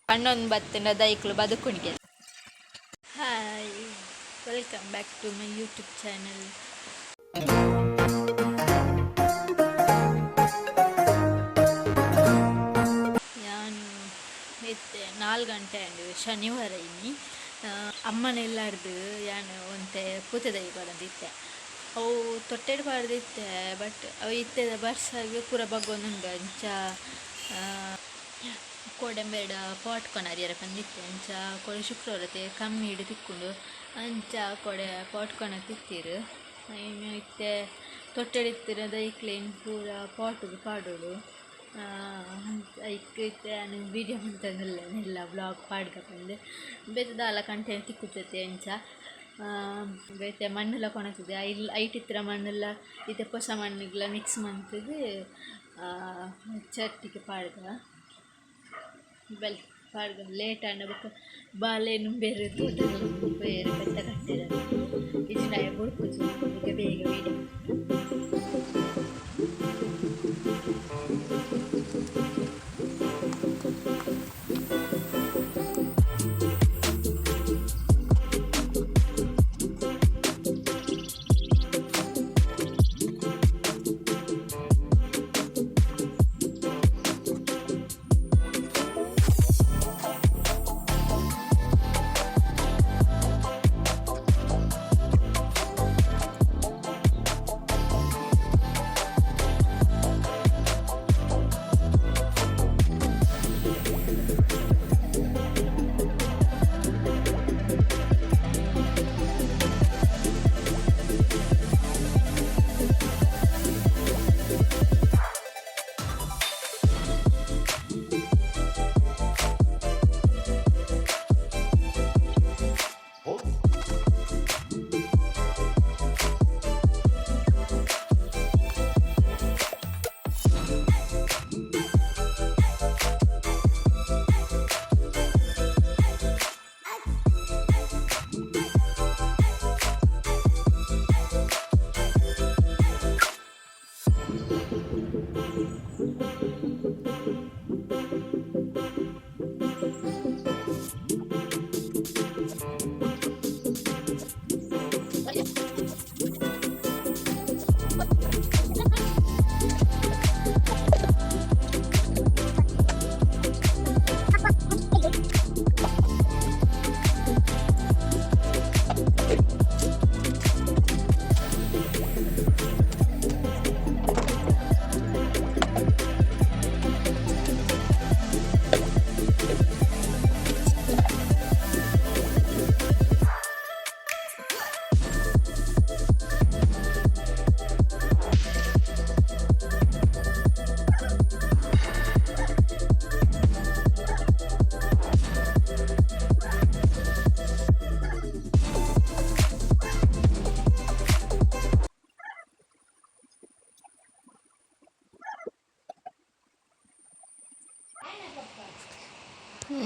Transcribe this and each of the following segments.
ಪಣ್ಣೊಂದು ಬತ್ತಿನ ದೈಕ್ಲು ಬದುಕುಣಿಗೆ. Hi, welcome back to my YouTube channel. ಯಾನ್ ಇತ್ತೆ 4 ಗಂಟೆ ಆಂಡ್, ಶನಿವಾರ ಇನಿ. ಅಮ್ಮನೆಲ್ಲಾರ್ದು ಯಾನ್ ಒಂತೆ ಪೂತೆದೈ ಪಾಡೊಂದಿತ್ತೆ. ಅವು ತೊಟ್ಟೆಡ್ ಪಾಡ್ದಿತ್ತೆ, ಬಟ್ ಅವು ಇತ್ತೆದ ಬರ್ಸಗ್ ಪೂರ ಬಗ್ಗೊಂದುಂಡು. ಅಂಚ ಕೋಡಂಬೇಡ ಪಾಟ್ ಕೊನರಿಯರ ಪಂದಿತ್ತೆ. ಅಂಚ ಕೋಡೆ ಶುಕ್ರವಾರತೆ ಕಮ್ಮಿಡ್ ತಿಕ್ಕುಂಡು, ಅಂಚ ಕೋಡೆ ಪಾಟ್ ಕೊನತಿತ್ತೆರ್. ಇನ್ನು ಇತ್ತೆ ತೊಟ್ಟೆಡ್ ಇತ್ತಿನ ದೈಕ್ಲೆನ್ ಪೂರ ಪಾಟ್ಗ್ ಪಾಡೊಡು. ಐಕ್ ಇತ್ತೆ ಯಾನ್ ವೀಡಿಯೋ ಮಂತೊಂದುಲ್ಲೆ, ಮೆಲ್ಲ ವ್ಲಾಗ್ ಪಾಡ್ಗ ಪಂದ್. ಬೇತೆ ದಾಲ ಕಂಟೆಂಟ್ ತಿಕ್ಕುಜತೆ. ಅಂಚ ಬೇತೆ ಮಣ್ಣುಲ ಕೊನತುದು ಐಲ್ ಐಟ್ ಇತ್ತಿನ ಮಣ್ಣುಲ ಇತ್ತೆ ಪೊಸ ಮಣ್ಣುಗ್ಲ ಮಿಕ್ಸ್ ಮಂತುದು ಚಟ್ಟಿಗ್ ಪಾಡ್ದ. ಬಲೆ ಪಾಡ್ಗ, ಲೇಟ್ ಆಂಡ ಬೊಕ ಬಾಲೆನ್ ಬೇರೆ ತೋಟಗ್ ಲೆತೊಂದು ಪೋಯೆರ್ ಪೆತ್ತ ಕಟ್ಟೆರೆ. ಇಜ್ಜಿಂಡ ಆಯೆ ಬುಡ್ಪುಜಿ. ಬೇಗ ಬೇಗ ವೀಡಿಯೋ.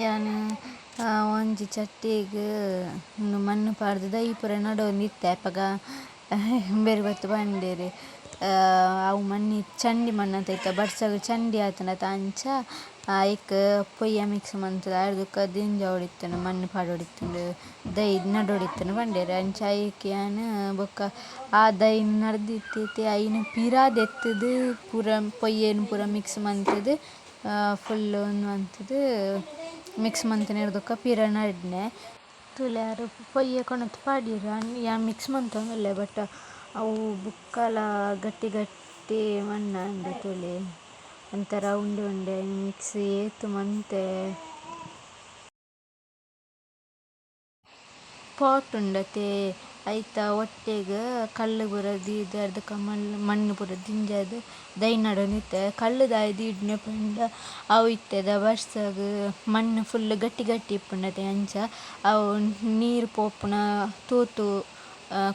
ಯಾನ್ ಒಂಜಿ ಚಟ್ಟಿಗ್ ಉಂದು ಮಣ್ಣ್ ಪಾಡ್ದ್ ದೈ ಪೂರ ನಡೊಂದಿತ್ತೆ. ಅಪಗ ಇಂಬೆರ್ ಬತ್ತ್ ಪಂಡೆರ್ ಅವು ಮಣ್ಣ್ ಚಂಡಿ ಮಣ್ಣ್ ಅತ್ತ ಇತ್ತೆ ಬರ್ಸಗ್ ಚಂಡಿ ಆತುಂಡತ, ಅಂಚ ಐಕ್ ಪೊಯ್ಯೆ ಮಿಕ್ಸ್ ಮಂತುದು ಅವೆಡ್ ಬೊಕ ದಿಂಜವೊಡಿತ್ತುಂಡು, ಮಣ್ಣ್ ಪಾಡೊಡಿತ್ತುಂಡು, ದೈ ನಡೊಡಿತ್ತುಂಡು ಪಂಡೆರ್. ಅಂಚ ಐಕ್ ಯಾನ್ ಬೊಕ ಆ ದೈನ್ ನಡ್ದಿತ್ತಿತ್ತೆ ಐನ್ ಪಿರ ದೆತ್ತುದು ಪೂರ ಪೊಯ್ಯೆನ್ ಪೂರ ಮಿಕ್ಸ್ ಮಂತುದು ಫುಲ್ಲ್ ಉಂದು ಮಂತುದು ಮಿಕ್ಸ್ ಮಂತಿನೆರ್ದ್ ಬೊಕ ಪಿರ ನಡ್ನೆ. ತೂಲೆ ಆರ್ ಪೊಯ್ಯೆ ಕೊನೊತು ಪಾಡ್ಯೆರ್, ಯಾನ್ ಮಿಕ್ಸ್ ಮಂತೊಂದುಲ್ಲೆ, ಬಟ್ ಅವು ಬೊಕ್ಕಲ ಗಟ್ಟಿ ಗಟ್ಟಿ ಮಣ್ಣ್ ಆಂಡ್. ತೂಲೆ ಒಂಥರ ಉಂಡೆ ಉಂಡೆ ಮಿಕ್ಸ್ ಏತ್ ಮಂತೆ. ಪಾಟ್ ಉಂಡತೆ, ಐತ ಒಟ್ಟೆಗ್ ಕಲ್ಲ್ ಪೂರ ದೀದ್ ಅರ್ಧಕ ಮಣ್ಣ್ ಮಣ್ಣ್ ಪೂರ ದಿಂಜಾದ್ ದೈ ನಡೊಂದಿತ್ತೆ. ಕಲ್ಲ್ ದಾಯೆ ದೀಡ್ಂಡ ಪಂಡ ಅವು ಇತ್ತೆದ ಬರ್ಸಗ್ ಮಣ್ಣ್ ಫುಲ್ಲ್ ಗಟ್ಟಿ ಗಟ್ಟಿ ಇಪ್ಪುಂಡತೆ, ಅಂಚ ಅವು ನೀರ್ ಪೋಪುನ ತೂತು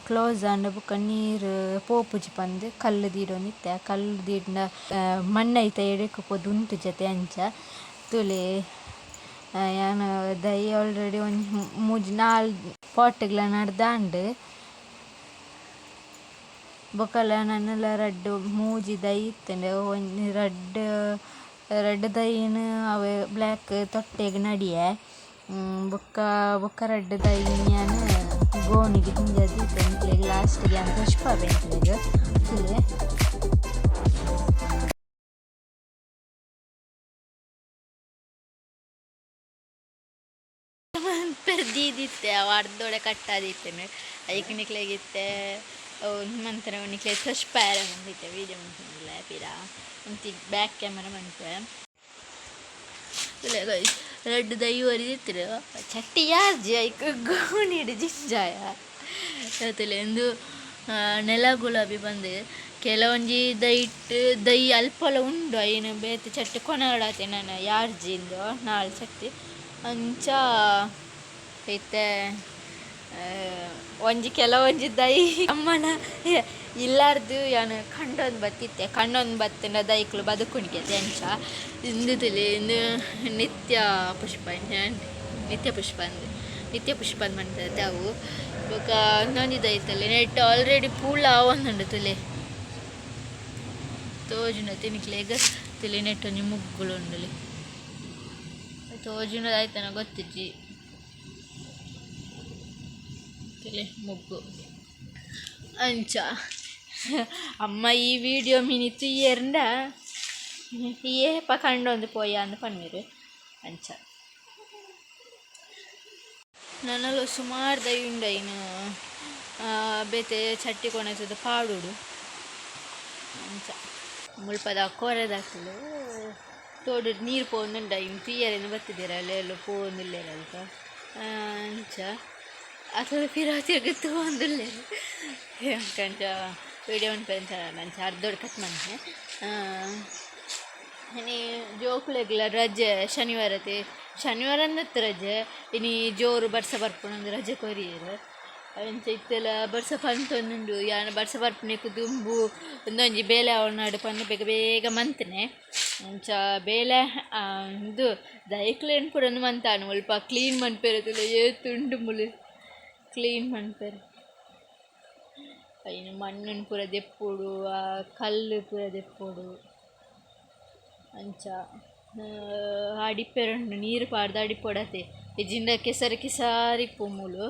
ಕ್ಲೋಸ್ ಆಂಡ ಬೊಕ ನೀರ್ ಪೋಪುಜಿ ಪಂದ್ ಕಲ್ಲ್ ದೀಡೊಂದಿತ್ತೆ. ಆ ಕಲ್ಲ್ ದೀಡ್ಂಡ ಮಣ್ಣ್ ಐತ ಎಡೆಕ್ ಪೋದು ಉಂತುಜತೆ. ಅಂಚ ತೂಲೆ, ಯಾನ್ ದೈ ಆಲ್ರೆಡಿ ಒಂಜಿ ಮೂಜಿ ನಾಲ್ ಪಾಟ್ ಗ್ಲಾ ನಡ್ದಾಂಡ್. ಬೊಕಲ ನನಲ ರಡ್ಡ್ ಮೂಜಿ ದೈ ಇತ್ತ್ಂಡ್. ಒಂಜಿ ರಡ್ಡ್ ರಡ್ಡ್ ದೈನ್ ಅವೆ ಬ್ಲ್ಯಾಕ್ ತೊಟ್ಟೆಗ್ ನಡಿಯೆ. ಬೊಕ್ಕ ಬೊಕ್ಕ ರಡ್ಡ್ ದೈನ್ ಯಾನ್ ಗೋಣಿಗ್ ದಿಂಜಾದ್ ದೀತೆ ನಿಕ್ಲೆಗ್ ಲಾಸ್ಟ್ ಗ್ ಯಾನ್ ತೋಜ್ಪಾವೆ ನಿಕ್ಲೆಗ್ ತೂಲೆ. ದೀದಿತ್ತೆ ಅವು ಅರ್ಧೊಡೆ ಕಟ್ಟಾದಿತ್ತೇನೆ ಐಕ್ ನಿಕ್ಲೆಗ್ ಇತ್ತೆ ಮಂತನ ನಿಕ್ಲೆಗ್ ತೋಜ್ಪಾಯೆರೆ ಪಂದಿತ್ತೆ ವೀಡಿಯೋ ಮಂತೊಂದುಲ್ಲೆ ಪಿರ ಒಂತಿ ಬ್ಯಾಕ್ ಕ್ಯಾಮರಾ ಮನ್ಪುವೆ. ತೂಲೆ ಗೈಸ್, ರಡ್ಡ್ ದೈ ಒರಿದಿತ್ತ್ಂಡ್ ಚಟ್ಟಿ ಯಾರ್ಜಿ ಐಕ್ ಗೋಣಿಡ್ ಜಿಂಜಾಯ. ತೂಲೆ, ಉಂದು ನೆಲ ಗುಲಾಬಿ ಪಂದ್. ಕೆಲವೊಂಜಿ ದೈಟ್ ದೈ ಅಲ್ಪಲ ಉಂಡು, ಐನ್ ಬೇತೆ ಚಟ್ಟಿ ಕೊನೊಡಾತೆ, ನನ ಯಾರ್ಜಿ ಇಂದು ನಾಲ್ ಚಟ್ಟಿ. ಅಂಚ ಇತ್ತೆ ಒಂಜಿ ಕೆಲವೊಂಜಿ ದೈ ಅಮ್ಮನ ಇಲ್ಲಾರ್ದು ಯಾನ್ ಕಂಡೊಂದು ಬತ್ತಿತ್ತೆ. ಕಂಡೊಂದು ಬತ್ತುಂಡ ದೈಕ್ಲು ಬದುಕುನಿಗೆ ಅಂಚ. ಇಂದು ತೂಲೆ, ಇಂದು ನಿತ್ಯ ಪುಷ್ಪ, ನಿತ್ಯ ಪುಷ್ಪ ಅಂದ್, ನಿತ್ಯ ಪುಷ್ಪ ಅಂದ್ ಪನ್ಪೆರ್ ಅವು. ಬೊಕ ಉಂದೊಂಜಿ ದೈ ತೂಲೆ, ನೆಟ್ಟ್ ಆಲ್ರೆಡಿ ಪೂಲ ಆವೊಂದುಂಡು. ತೂಲೆ, ತೋಜುಂಡತೆ ನಿಕ್ಲೆಗ್? ತೂಲೆ, ನೆಟ್ಟ್ ಒಂಜಿ ಮುಗ್ಗುಲು ಉಂಡುಲೆ, ತೋಜುಂಡ ದಾಯ್ತನ ಗೊತ್ತಿಜ್ಜಿ. ತೂಲೆ ಮುಗ್ಗು. ಅಂಚ ಅಮ್ಮ ಈ ವಿಡಿಯೋ ಮಿನಿ ತೂಯೆರ್ಂಡ ಏಪ ಕಂಡೊಂದು ಪೋಯ ಅಂದ್ ಪನ್ಪೆರ್. ಅಂಚ ನನಲ ಸುಮಾರ್ ದೈ ಉಂಡು, ಐನ್ ಬೇತೆ ಚಟ್ಟಿ ಕೊನತ್ದ್ ಪಾಡೊಡು. ಅಂಚ ಮುಲ್ಪದ ಕೋರೆದಕುಲು ತೋಡುಡು ನೀರು ಪೋವೊಂದುಂಡು, ಐನ್ ತೂಯೆರೆಂದ್ ಬತ್ತಿದೆರ್. ಅಲ್ಲೆಲ್ಲ ಪೋವೊಂದುಲ್ಲೆರ್ ಅಲ್ಪ. ಅಂಚ ಅಕುಲು ಪಿರ ತಿರ್ಗ್ ತೂವೊಂದುಲ್ಲೆರ್. ಎಂಕ್ ಅಂಚ ವಿಡಿಯೋ ಮನ್ಪೆರೆ ಅಂಚ ಅರ್ಧೊಡು ಕಟ್ ಮನ್ಪುವೆ. ಇನಿ ಜೋಕುಲೆಗ್ಲ ರಜೆ ಶನಿವಾರತೆ, ಶನಿವಾರ ಅಂದತ್ ರಜೆ. ಇನಿ ಜೋರು ಬರ್ಸ ಬರ್ಪುಂಡು ರಜೆ ಕೊರಿಯೆರ್. ಅಂಚ ಇತ್ತೆಲ ಬರ್ಸ ಪಂತೊಂದುಂಡು. ಯಾನ್ ಬರ್ಸ ಬರ್ಪುನೆಕ್ ದುಂಬು ಉಂದೊಂಜಿ ಬೇಲೆ ಆವೊನಾಡ್ ಪಂದ್ ಬೇಗ ಬೇಗ ಮಂತ್ನೆ. ಅಂಚ ಬೇಲೆ ಉಂದು ದೈಕ್ಲೆನ್ ಪೂರ ಉಂದು ಮಂತಾಂಡ್. ಮುಲ್ಪ ಕ್ಲೀನ್ ಮನ್ಪೆರೆ ತೂಲೆ, ಏತ್ ಉಂಡು ಮೂಲು ಕ್ಲೀನ್ ಮನ್ಪೆರೆ. ಐನ್ ಮಣ್ಣುನ್ ಪೂರ ದೆಪ್ಪೊಡು, ಆ ಕಲ್ಲ್ ಪೂರ ದೆಪ್ಪೊಡು. ಅಂಚ ಅಡಿಪೆರೆ ಉಂಡು, ನೀರ್ ಪಾಡ್ದ್ ಅಡಿಪೊಡತೆ, ಇಜ್ಜಿಂಡ ಕೆಸರು ಕೆಸರು ಇಪ್ಪು ಮೂಲು.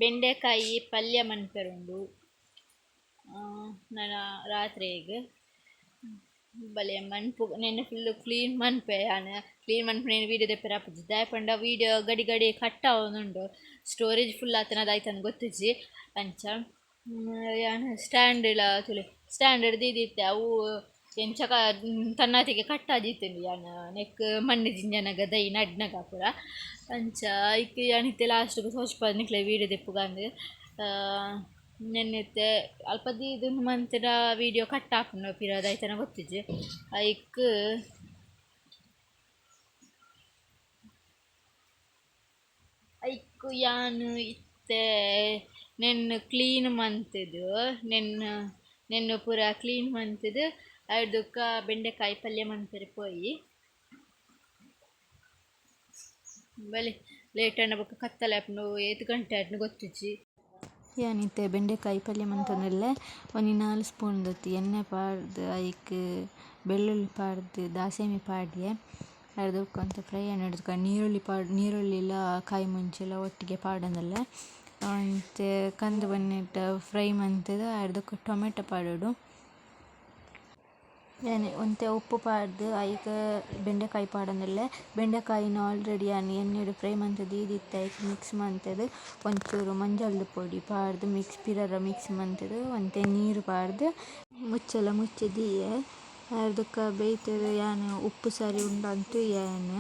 ಬೆಂಡೆಕಾಯಿ ಪಲ್ಯ ಮನ್ಪೆರೆ ಉಂಡು ನನ ರಾತ್ರೆಗ್. ಬಲೆ ಮನ್ಪು, ನೆನ್ ಫುಲ್ಲ್ ಕ್ಲೀನ್ ಮನ್ಪೆ. ಯಾನ್ ಕ್ಲೀನ್ ಮನ್ಪುನೆನ್ ವೀಡಿಯೋ ದೆಪ್ಪೆರೆ ಆಪುಜಿ, ದಾಯೆ ಪಂಡ ವೀಡಿಯೋ ಗಡಿ ಗಡಿ ಕಟ್ ಆವೊಂದುಂಡು. ಸ್ಟೋರೇಜ್ ಫುಲ್ ಆತುಂಡ ದಾಯ್ತಂದ್ ಗೊತ್ತಿಜ್ಜಿ. ಅಂಚ ಯಾನ್ ಸ್ಟ್ಯಾಂಡ್ ಲ ತೂಲೆ, ಸ್ಟ್ಯಾಂಡ್ ದೀದಿತ್ತೆ, ಅವು ಎಂಚ ತನ್ನಾತಿಗೆ ಕಟ್ ಆದಿತ್ತುಂಡು ಯಾನ್ ನೆಕ್ಕ್ ಮಣ್ಣ್ ದಿಂಜನಗ, ದೈ ನಡ್ನಗ ಪೂರ. ಅಂಚ ಐಕ್ ಯಾನ್ ಇತ್ತೆ ಲಾಸ್ಟ್ ಗ್ ತೋಜ್ಪಾದ್ ನಿಕ್ಲೆಗ್ ವೀಡಿಯೋ ದೆಪ್ಪುಗಂದ್. ನೆನ್ ಇತ್ತೆ ಅಲ್ಪ ದೀದ್ ಮಂತ್ಂಡ ವೀಡಿಯೋ ಕಟ್ ಆಪುಂಡು ಪಿರ, ದಾಯ್ತನ ಗೊತ್ತಿಜ್ಜಿ. ಐಕ್ ಐಕ್ ಯಾನ್ ಇತ್ತೆ ನೆನ್ ಕ್ಲೀನ್ ಮಂತ್‌ದ್, ನೆನ್ ನೆನ್ ಪೂರ ಕ್ಲೀನ್ ಮಂತ್‌ದ್ ಐಡ್ದ್ ಬೊಕ್ಕ ಬೆಂಡೆಕಾಯಿ ಪಲ್ಯ ಮನ್ಪೆರೆ ಪೋಯಿ. ಬಲೆ, ಲೇಟ್ ಆಂಡ ಬೊಕ್ಕ ಕತ್ತಲೆ ಆಪುಂಡು. ಏತ್ ಗಂಟೆ ಆಂಡ್ ಗೊತ್ತಿಜ್ಜಿ. ಯಾನ್ ಇತ್ತೆ ಬೆಂಡೆಕಾಯಿ ಪಲ್ಯ ಮಂತೊಂದುಲ್ಲೆ. ಒಂಜಿ 4 ಸ್ಪೂನ್ ದತ್ತ್ ಎಣ್ಣೆ ಪಾಡ್ದ್, ಐಕ್ ಬೆಳ್ಳುಳ್ಳಿ ಪಾಡ್ದ್, ದಾಸೆಮಿ ಪಾಡ್ಯೆ. ಐಡ್ದ್ ಬೊಕ್ಕ ಒಂತೆ ಫ್ರೈ ಆಯಿನೆಡ್ದ್ ನೀರುಳ್ಳಿ ಪಾಡ್, ನೀರುಳ್ಳಿಲ ಕಾಯಿ ಮುಂಚಿಲ ಒಟ್ಟಿಗೆ ಪಾಡೊಂದುಲ್ಲೆ. ಒಂತೆ ಕಂದು ಬೊನ್ನೆಟ್ಟ ಫ್ರೈ ಮಂತ್‌ದ್ ಐಡ್ದ್ ಬೊಕ್ಕ ಟೊಮೆಟೊ ಪಾಡೊಡು. ಯಾನ್ ಒಂತೆ ಉಪ್ಪು ಪಾಡ್ದ್ ಐಕ್ ಬೆಂಡೆಕಾಯಿ ಪಾಡೊಂದುಲ್ಲೆ. ಬೆಂಡೆಕಾಯಿನ್ ಆಲ್ರೆಡಿ ಯಾನ್ ಎಣ್ಣೆಡ್ ಫ್ರೈ ಮಂತ್ ದೀದಿತ್ತೆ. ಐಕ್ ಮಿಕ್ಸ್ ಮಂತ್‌ದ್ ಒಂಚೂರು ಮಂಜಲ್‌ದ ಪೊಡಿ ಪಾಡ್ದ್ ಮಿಕ್ಸ್ ಪಿರರ ಮಿಕ್ಸ್ ಮಂತ್‌ದ್ ಒಂತೆ ನೀರ್ ಪಾಡ್ದ್ ಮುಚ್ಚಳ ಮುಚ್ಚಿ ದೀಯೆ. ಐಡ್ದ್ ಬೊಕ್ಕ ಬೇಯ್ತುದು ಯಾನ್ ಉಪ್ಪು ಸರಿ ಉಂಡಾಂದ್ ತೂಯೆ. ಯಾನ್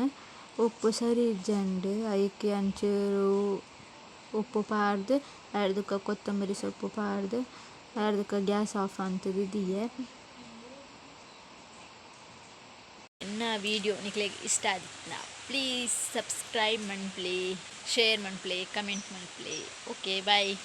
ಉಪ್ಪು ಸರಿ ಇಜ್ಜಂಡ್, ಐಕ್ ಯಾನ್ ಚೂರು ಉಪ್ಪು ಪಾಡ್ದ್, ಐಡ್ದ್ ಬೊಕ್ಕ ಕೊತ್ತಂಬರಿ ಸೊಪ್ಪು ಪಾಡ್ದ್, ಐಡ್ದ್ ಬೊಕ್ಕ ಗ್ಯಾಸ್ ಆಫ್ ಮಂತ್‌ದ್ ದೀಯೆ. ಎನ್ನ ವಿಡಿಯೋ ನಿಕ್ಲೆಗ್ ಇಷ್ಟ ಆದಿತ್ತಿನ ಪ್ಲೀಸ್ ಸಬ್ಸ್ಕ್ರೈಬ್ ಮನ್ಪುಲೆ, ಶೇರ್ ಮನ್ಪುಲೆ, ಕಮೆಂಟ್ ಮನ್ಪುಲೆ. Okay, bye.